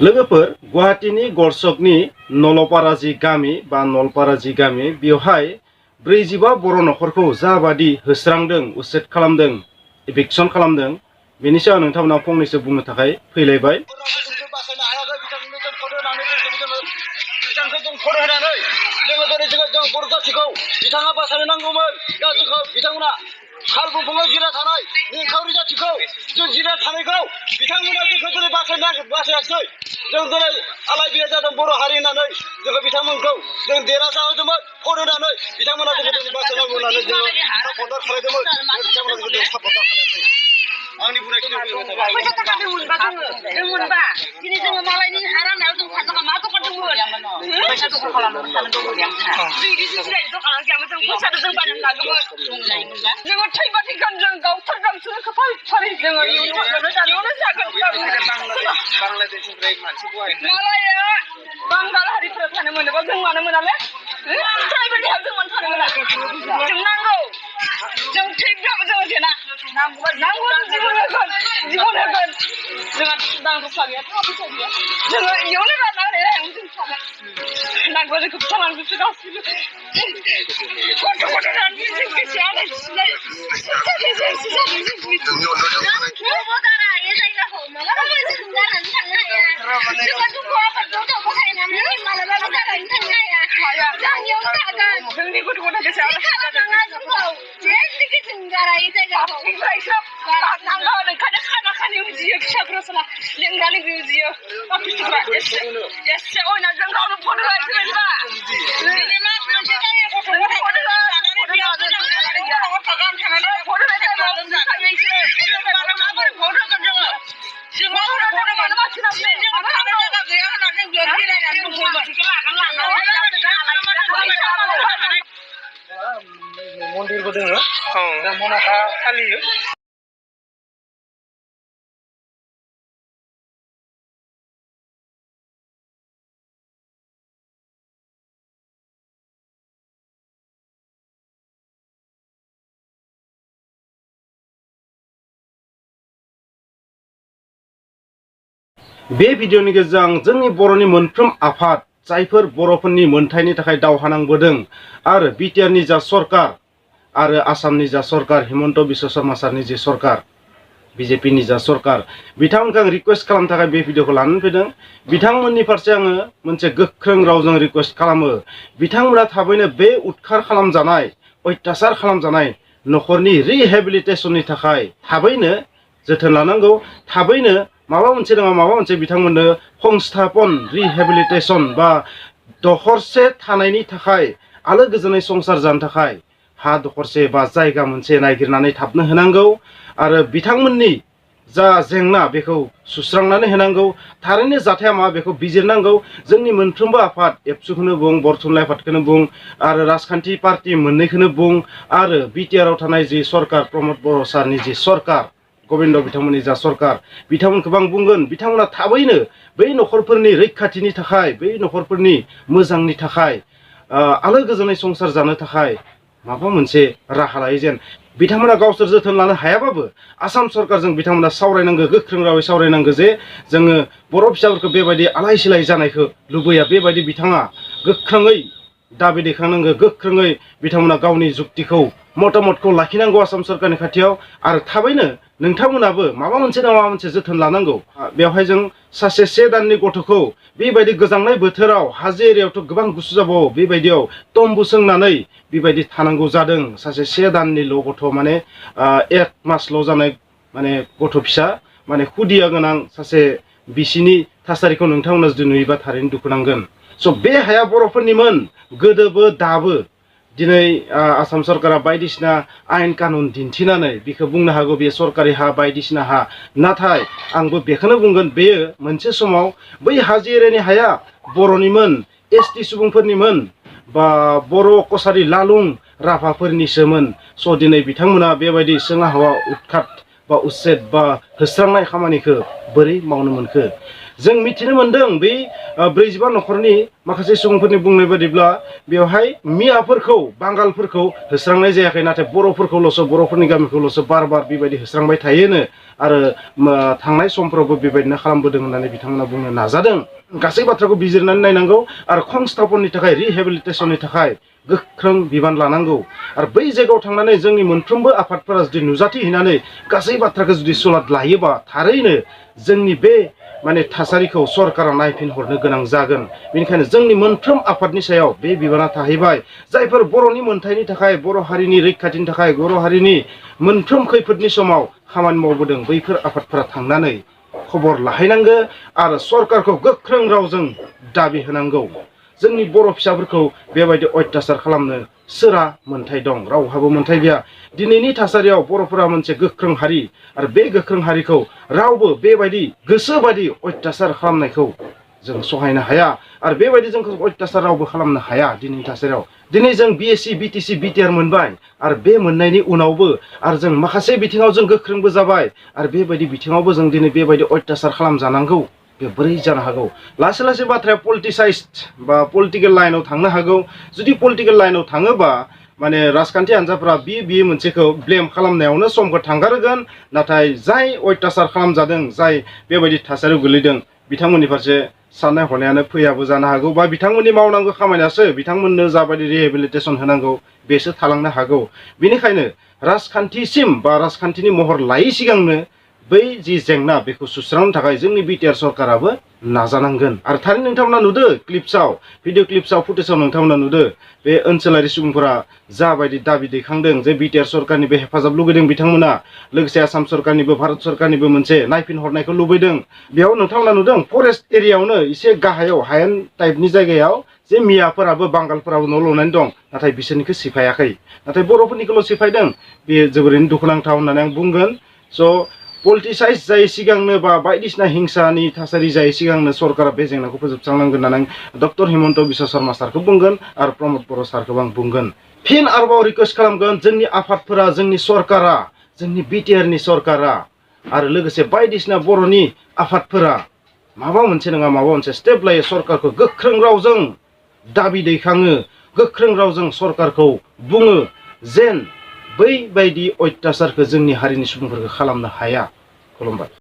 लोगोफोर गुवाहाटीनि गरसकनि नलपाराजि गामि बा नलपाराजि गामि बेवहाय 45 बर' नखरखौ जाबादि होस्रांदों उसेट खालामदों इभिक्सन खालामदों बेनि सायाव नोंथांमोना फंनैसो बुंनो थाखाय फैलायबाय। खाल बुंफुङाव जिरा थानाय निखावरि जाथिखौ जों जिरा थानायखौ बिथांमोना जोंखौ दिनै बासायाखिसै जों दिनै आलाय बिलाय जादों बर' हारि होननानै जोङो बिथांमोनखौ जों देरहासा होदोंमोन भट होनानै बिथांमोना जोंखौ दिनै बासायनांगौ होननानै जोङो सापर्टार खालामदोंमोन बिथांमोना जोंखौ दिनै सापर्टार खालामाखै। आंनि बुंनायखिनिखौ फैसा थाखा मोनबा जों मोनबा दिनै जोङो मालायनि हा राननायाव जों फाननो मा दखान दंमोन फैसा दखान खालामनो सानो दखान गैयामोन जों बिदि जिरायनो दखान गैयामोन जों फैसाजों जों बायनानै लागौमोन जोङो थैबा थैगोन जों गावथारगांसो खोफाथारै जोङो इयुनावनो जानायावनो जागोन बांलादेशनिफ्राय मानसि मालाया बांगाल हारिफोरा थानो मोनोबा जों मानो मोनालै ट्राइबेल हाब जों मानो थानो मोना जों नांगौ जों थैब्लाबो जोङो जेना नांगौ जीवन होगोन जोंहा दां रुफा गैया थाखा फैसा गैया जोङो इयावनो रानना होनाय जों सानो नांगौ जोंखौ बुथारनांगौसो गासिबो गथ' गथ' रानबो जों बेसे आलाय सिलाय जोंनि गथ' गथाय बेसे ओंखायनो खाना खानि उजियो फिसाफोरा लेंनानै उजियो अफिसफ्रा एसे अयना जों गावनो फट होआखैबा मन्दिरबो दोङो मनाखा फालियो। बे भिडिअनि गेजेरजों जोंनि बर'नि मोनफ्रोम आफाद जायफोर बर'फोरनि मोनथायनि थाखाय दावहा नांबोदों आरो बिटिआरनि जा सरकार आरो आसामनि जा सरकार हिमन्त बिश्व शर्मा सारनि जे सरकार बिजेपिनि जा सरकार बिथांमोनखौ आं रिक्वेस्ट खालामनो थाखाय बे भिडिअखौ लानानै फैदों। बिथांमोननि फारसे आङो मोनसे गोख्रों रावजों रिक्वेस्ट खालामो बिथांमोना थाबैनो बे उदखार खालामजानाय अत्याचार खालामजानाय नखरनि रिहेबिलिटेसननि थाखाय थाबैनो जोथोन लानांगौ थाबैनो माबा मोनसे नङा माबा मोनसे बिथांमोननो संस्थापन रिहेबिलिटेसन बा दखरसे थानायनि थाखाय आलो गोजोनै संसार जानो थाखाय हा दखरसे बा जायगा मोनसे नागिरनानै थाबनो होनांगौ आरो बिथांमोननि जा जेंना बेखौ सुस्रांनानै होनांगौ थारैनो जाथाया मा बेखौ बिजिरनांगौ। जोंनि मोनफ्रोमबो आफाद एबसुखौनो बुं बर थुनलाइ आफादखौनो बुं आरो राजखान्थि पार्टी मोननैखौनो बुं आरो बिटिआरआव थानाय जि सरकार प्रमद बर' सारनि जि सरकार गबिन्द बिथांमोननि जा सरकार बिथांमोनखौ आं बुंगोन बिथांमोना थाबैनो बै नखरफोरनि रैखाथिनि थाखाय बै नखरफोरनि मोजांनि थाखाय आलो गोजोनै संसार जानो थाखाय माबा मोनसे राहा लायो जेन बिथांमोना गावसोर जोथोन लानो हायाबाबो आसाम सरकारजों बिथांमोना सावरायनांगौ गोख्रों रावै सावरायनांगौ जे जोङो बर' फिसाफोरखौ बेबायदि आलाय सिलाय जानायखौ लुबैया बेबायदि बिथाङा गोख्रोङै दाबि दैखांनांगौ गोख्रोङै बिथांमोना गावनि जुक्तिखौ मतामतखौ लाखिनांगौ आसाम सरकारनि खाथियाव आरो थाबैनो नोंथांमोनाबो माबा मोनसे नङा माबा मोनसे जोथोन लानांगौ। बेवहाय जों सासे 1 दाननि गथ'खौ बेबायदि गोजांनाय बोथोराव हाजो एरियायावथ' गोबां गुसु जाबावो बेबायदियाव तम्बु सोंनानै बेबायदि थानांगौ जादों सासे 1 दाननिल' गथ' माने 1 मासल' जानाय माने गथ' फिसा माने खुदिया गोनां सासे बिसिनि थासारिखौ नोंथांमोना जुदि नुयोबा थारैनो दुखु नांगोन। स' बे हाया बर'फोरनिमोन गोदोबो दाबो दिनै आसाम सरकारा बायदिसिना आयेन कानुन दिन्थिनानै बेखौ बुंनो हागौ बे सरकारि हा बायदिसिना हा नाथाय आंबो बेखौनो बुंगोन बेयो मोनसे समाव बै हाजो एरियानि हाया बर'निमोन एसटि सुबुंफोरनिमोन बा बर' कसारि लालुं राभाफोरनिसोमोन। स' दिनै बिथांमोना बेबायदि सोङा हवा उदखाट बा उच्चेद बा होस्रांनाय खामानिखौ बोरै मावनो मोनखो जों मिथिनो मोनदों बै 45 न'खरनि माखासे सुबुंफोरनि बुंनाय बादिब्ला बेवहाय मियाफोरखौ बांगालफोरखौ होस्रांनाय जायाखै, नाथाय बर'फोरनि गामिखौल'सो बार बार बेबायदि होस्रांबाय थायोनो आरो थांनाय समफ्रावबो बेबायदिनो खालामबोदों होननानै बिथांमोना बुंनो नाजादों। गासै बाथ्राखौ बिजिरनानै नायनांगौ आरो संस्थापननि थाखाय रिहेबिलिटेसननि थाखाय गोख्रों बिबान लानांगौ आरो बै जायगायाव थांनानै जोंनि मोनफ्रोमबो आफादफोरा जुदि नुजाथि हैनानै गासै बाथ्राखौ जुदि सुलाद लायोबा थारैनो जोंनि बे थासारिखौ सरकारा नायफिनहरनो गोनां जागोन। बेनिखायनो जोंनि मोनफ्रोम आफादनि सायाव बे बिबाना थाहैबाय, जायफोर बर'नि मोनथायनि थाखाय, बर' हारिनि रैखाथिनि थाखाय, बर' हारिनि मोनफ्रोम खैफोदनि समाव खामानि मावबोदों, बैफोर आफादफोरा थांनानै खबर लाहैनांगौ आरो सरकारखौ गोख्रों रावजों दाबि होनांगौ। जोंनि बर' फिसाफोरखौ बेबायदि अत्याचार खालामनो सोरहा मोन्थाय दं? रावहाबो मोन्थाय गैया। दिनैनि थासारियाव बर'फोरा मोनसे गोख्रों हारि आरो बे गोख्रों हारिखौ रावबो बेबायदि गोसोबायदि अत्याचार खालामनायखौ जों सहायनो हाया आरो बेबायदि जोंखौ अत्याचार रावबो खालामनो हाया। दिनैनि थासारियाव दिनै जों BSc BTC BTR मोनबाय आरो बे मोननायनि उनावबो आरो जों माखासे बिथिङाव जों गोख्रोंबो जाबाय आरो बेबायदि बिथिङावबो जों दिनै बेबायदि अत्याचार खालामजानांगौ। बे बोरै जानो हागौ? लासै लासै बाथ्राया पलिटिसाइज्ड बा पलिटिकेल लाइनाव थांनो हागौ। जुदि पलिटिकेल लाइनाव थाङोबा राजखान्थि हान्जाफोरा बे मोनसेखौ ब्लेम खालामनायावनो समखौ थांगारहोगोन, नाथाय जाय अत्याचार खालामजादों, जाय बेबायदि थासारियाव गोलैदों, बिथांमोननि फारसे साननाय हनायानो फैयाबो जानो हागौ बा बिथांमोननि मावनांगौ खामानियासो बिथांमोननो जाबायदि रिहेबिलिटेसन होनांगौ बेसो थालांनो हागौ। बेनिखायनो राजखान्थिसिम बा राजखान्थिनि महर लायै सिगांनो बै जि जेंना बेखौ सुस्रांनो थाखाय जोंनि बिटिआर सरकाराबो नाजानांगोन। आरो थारैनो नोंथांमोना नुदो भिडिअ क्लिप्सआव फुटेजाव नोंथांमोना नुदो बे ओनसोलारि सुबुंफोरा जाबायदि दाबि दैखांदों जे बिटिआर सरकारनिबो हेफाजाब लुगैदों बिथांमोना, लोगोसे आसाम सरकारनिबो भारत सरकारनिबो मोनसे नायफिनहरनायखौ लुबैदों। बेयाव नोंथांमोना नुदों फरेस्ट एरियायावनो एसे गाहायाव हायेन टाइपनि जायगायाव जे मियाफोराबो बांगालफोराबो न' लुनानै दं, नाथाय बिसोरनिखौ सिफायाखै, नाथाय बर'फोरनिखौल' सिफायदों। बे जोबोरैनो दुखुनांथाव होननानै आं बुंगोन। स' पलिटिसाइज जायै सिगांनो बा बायदिसिना हिंसानि थासारि जायै सिगांनो सरकारा बे जेंनाखौ फोजोबस्रांनांगोन होननानै आं डक्टर हिमन्त बिश्व शर्मा सारखौ बुंगोन आरो प्रमद बर' सारखौबो आं बुंगोन। फिन आरोबाव रिकुवेस्ट खालामगोन जोंनि आफादफोरा, जोंनि सरकारा, जोंनि बिटिआरनि सरकारा आरो लोगोसे बायदिसिना बर'नि आफादफोरा माबा मोनसे नङा माबा मोनसे स्टेप लायो, सरकारखौ गोख्रों रावजों दाबि दैखाङो, गोख्रों रावजों सरकारखौ बुङो जेन बैबायदि अत्याचारखौ जोंनि हारिनि सुबुंफोरखौ खालामनो हाया। खुलुमबाय।